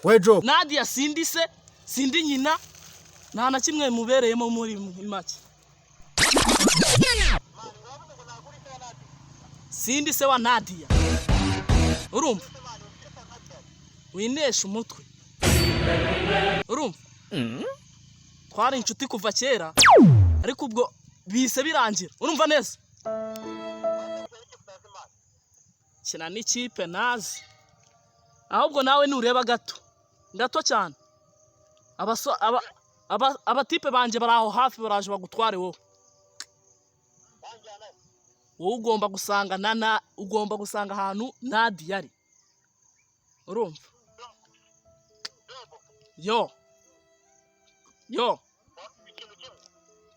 We Job. Nadia sindi se, sindi nyina, nta na kimwe mubereyemo muri make. Sindi se wa Nadia. Urumva? Winesha umutwe. Urumva? Twari inshuti kuva kera, ariko ubwo bise birangira. Urumva neza? Kina n'ikipe nazi. Ahubwo nawe nureba gato. Gato cyane. Abatipe banje bari aho hafi baraje bagutware wowe. Wowe ugomba gusanga nana, ugomba gusanga ahantu Nadia ari. Urumva? Yo. Yo.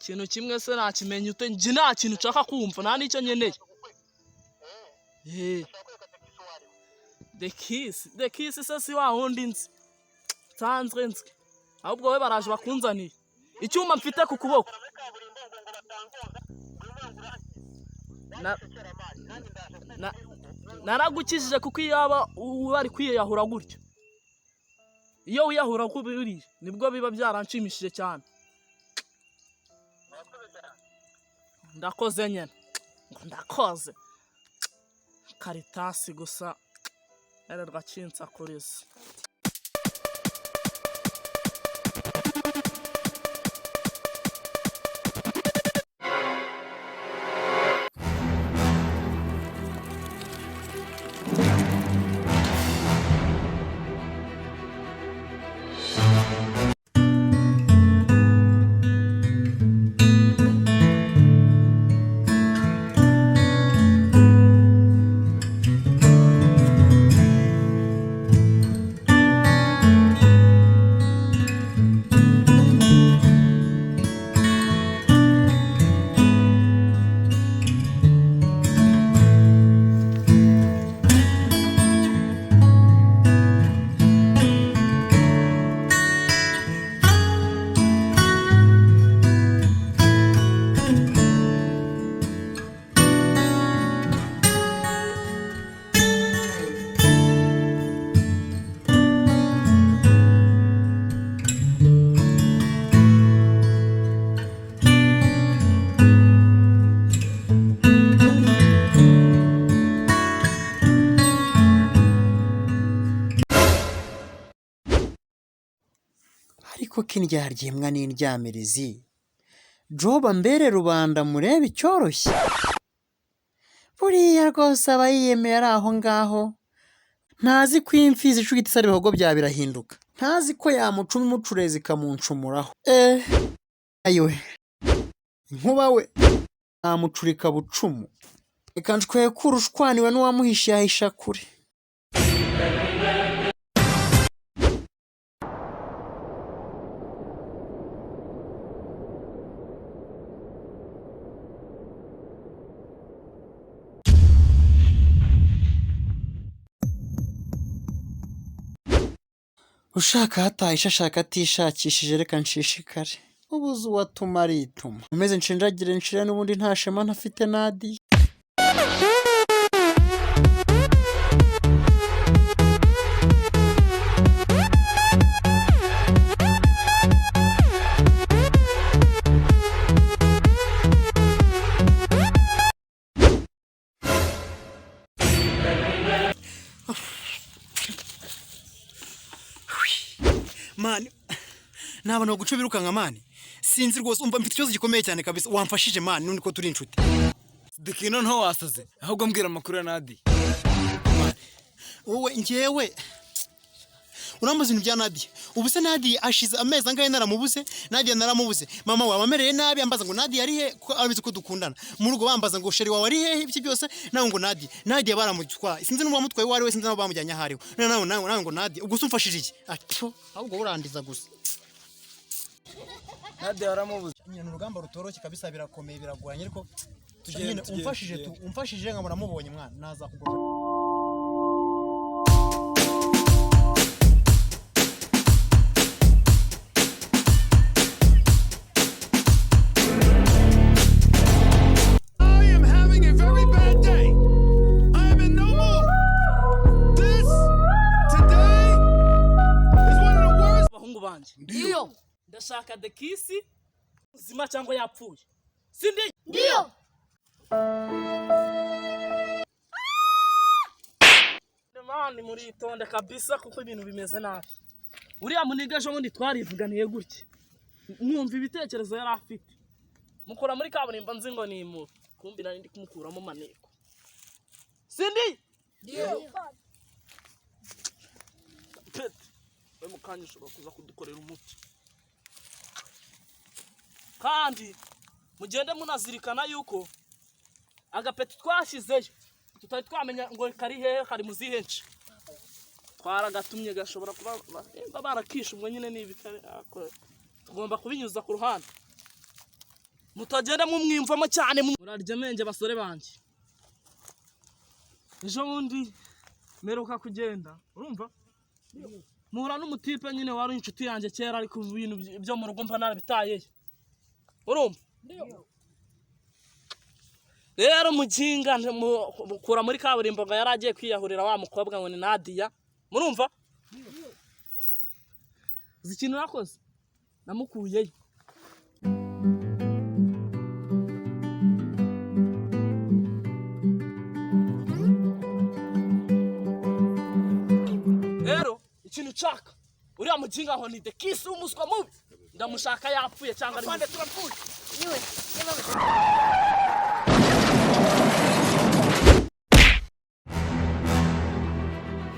Ikintu kimwe se nakimenya ute? Njye nta kintu nshaka kumva, nta n'icyo nkeneye. The Kiss, The Kiss se si wa wundi nzi. Nsanzwe nzi. Ahubwo we baraje bakunzaniye. Icyuma mfite ku kuboko. Naragukijije kuko iyo aba bari kwiyahura gutyo. Iyo wiyahura buriya nibwo biba byaranshimishije cyane. Ndakoze nyine. Ngo ndakoze. Karitasi gusa. Ererwa kinsakuriza. Ariko ko indyarya n'indyamirizi Job ambere rubanda murebe icyoroshye. Buriya rwose aba yiyemeye ari aho ngaho, ntazi ko imfizi icugita isara ibihogo bya birahinduka, ntazi ko yamucuma imucureza ikamuncumuraho. Ayiwe inkuba we namucurika bucumu, reka nshwekure ushwaniwe n'uwamuhishe yahisha kure. Ushaka hatahishe ashaka atishakishije, reka nshishikare. Ubuze uwatuma arituma. Nkomeze nshinjagire nshire n'ubundi nta shema ntafite Nadia. Mani, nabona guca birukanka mani. Sinzi rwose, umva mfite ikibazo gikomeye cyane kabisa. Wamfashije mani, none ko turi inshuti. Sidiki noneho wasaze, ahubwo mbwira amakuru ya Nadia. Wowe njyewe urambuza ibintu bya Nadia. Ubu se Nadia ashize amezi angahe naramubuze? Nadia naramubuze. Mama wawe amereye nabi ambaza ngo Nadia ari he, ko abizi ko dukundana. Mu rugo bambaza ngo sheri wawe ari hehe, ibyo byose nawe ngo Nadia. Nadia baramutwaye. Sinzi n'uwamutwaye uwo ari we, sinzi n'aho bamujyanye aho ariho. Nawe nawe nawe ngo Nadia. Ubwo se umfashije iki? Atyo, ahubwo urandiza gusa. Nadia waramubuze. Nyine ni urugamba rutoroshye kabisa, birakomeye biragoranye, ariko Tugende, nyine tugende, umfashije tu tugende. umfashije nkabona mubonye mwana naza kugura. I am having a very bad day. I am in no mood. This, today, banjye? Ndiyo. Ndashaka Dekisi muzima cyangwa yapfuye. Sindi? Ndiyo. Mani, muritonde kabisa kuko ibintu bimeze nabi. Uriya muniga ejo bundi twarivuganiye gutya. Mwumva ibitekerezo yari afite. Mukora muri kaburimbo nzi ngo ni imuru. Kumbi nari ndi kumukuramo maneko. Sindi? Ndiyo. Pete. We mukanya ushobora kuza kudukorera umuti. Kandi mugende munazirikana yuko agapeti twashyizeyo tutari twamenya ngo kari hehe, kari mu zihe nce. Twaragatumye gashobora kuba nimba barakishe, ubwo nyine ni ibikari, ariko tugomba kubinyuza ku ruhande. Mutagenda mumwimvamo cyane, murarya amenge basore banjye. Ejo bundi mperuka kugenda, urumva? Muhura n'umutipe nyine wari inshuti yanjye kera, ariko ibintu byo mu rugo mba narabitayeyo. Urumva? Rero muginga mukura muri kaburimbo ngo yari agiye kwiyahurira wa mukobwa ngo ni Nadia. Murumva? Uzi ikintu nakoze? Namukuyeyo. Rero ikintu nshaka, uriya muginga ngo ni Dekisi w'umuswa mubi, ndamushaka yapfuye cyangwa ari muzima. Niwe.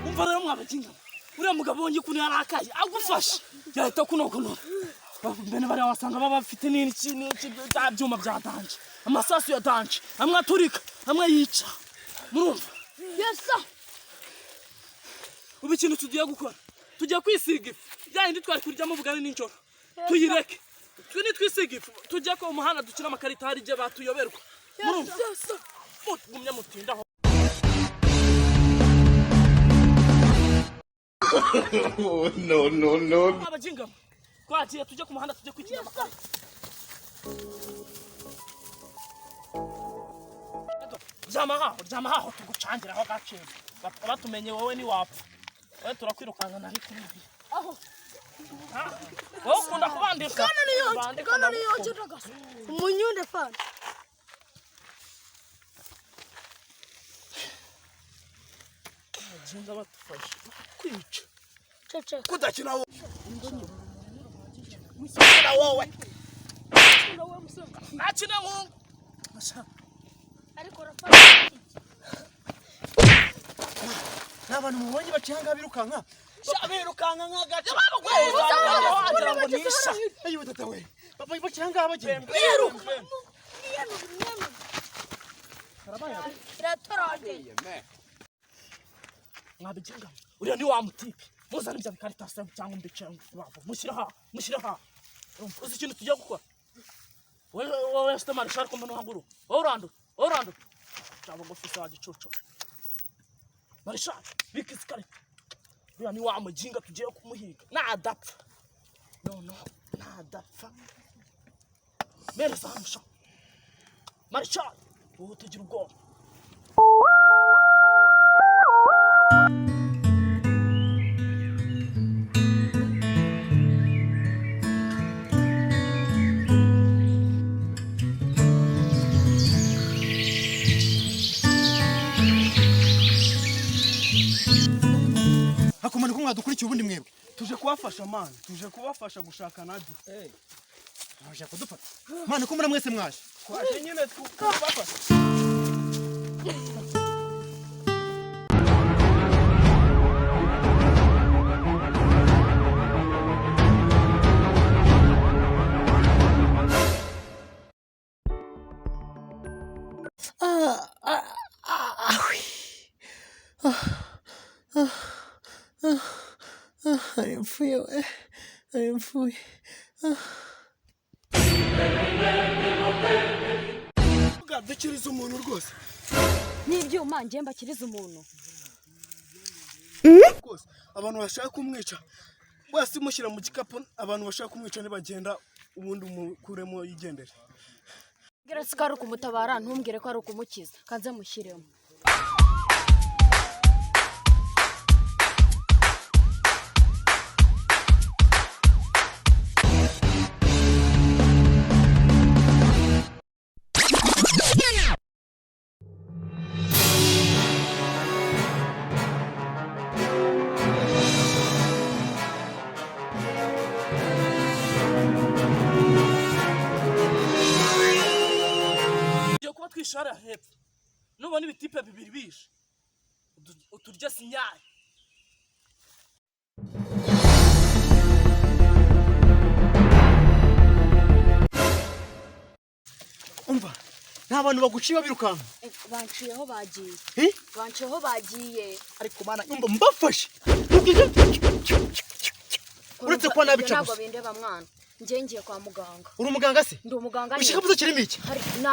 Umva rero mwabaginga, uriya mugabo wonye ukuntu yarakaye agufashe yahita kunogonora. Mbene bariya wasanga baba bafite n'iki n'iki bya byuma bya danger, amasasu ya danger, amwe aturika amwe yica. Murumva? Yes sir. Ubu ikintu tugiye gukora, tugiye kwisiga ifu ya yindi twari kuryamo ubugari nijoro, tuyireke. Twe nitwisiga ifu tujye ku muhanda dukine amakarita, hari igihe batuyoberwa. Murumva? Mugumye mutindaho. No, no, no. Abaginga twagiye, tujye ku muhanda tujye kwikina amakarita. Ryama haho, ryama haho, tugucangiraho gake. Batumenye wowe ntiwapfa. Wowe turakwirukankana ariko nibi. Aho. Wowe ukunda kubandika. Kana ni yonje. Bandika Kana ni ndagukunda. yonje ndagasa. Umunyunde fana. Abaginga batufashe kwica. Cece. Kudakina wowe. Nakina nkungu. Ariko rafana. Ni abantu mubonye baciye ahangaha birukanka. Birukanka nk'agaca. Wagira ngo ni isha. Ayiwe tata we. Papa, baciye ahangaha bagenda. Biruka. Iratorage. Mwabigenga, uriya ni wa mutipe muzana ibyo bikaritasi cyangwa mbice wabo, mushyira ha, mushyira ha. Urumva, uzi ikintu tugiye gukora? Wowe, wowe site marishari, ko mbona uhaguruka, wowe urandura, wowe urandura cyangwa ngo fisa wa gicucu. Marishari, bika izi karita. Uriya ni wa muginga tugiye kumuhiga nadapfa, noneho nadapfa mereza hano sha. Marishari, wowe utagira ubwoba. Hakumana ko mwadukurikiye ubundi mwebwe. Tuje kubafasha man, tuje kubafasha gushaka Nadia. Mwaje kudufata. Mwana ko muri mwese mwaje. Twaje nyine kubafasha. Ah, ah, ah, ah, oui. Ah, ah, ah, ah, ari mpfuye we, ari mpfuye. Dukiriza umuntu rwose. N'ibyuma njye mbakiriza umuntu. Rwose abantu bashaka kumwica wese mushyira mu gikapu, abantu bashaka kumwica ntibagenda, ubundi umukuremo yigendere. Mbwira ko ari ukumutabara, ntumbwire ko ari ukumukiza, kanze mushyiremo. Wihishe hariya hepfo, nubona ibitipe bibiri bishe, uturye sinyari. Umva, nta bantu baguciye babirukanka? Banciyeho bagiye. Eh? Banciyeho bagiye. Ariko mana, umva, mbafashe uretse kuba nabica Ntabwo gusa. bindeba mwana, njye ngiye kwa muganga. Uri umuganga se? Ndi umuganga nyine. Igikapu kirimo iki? Hari na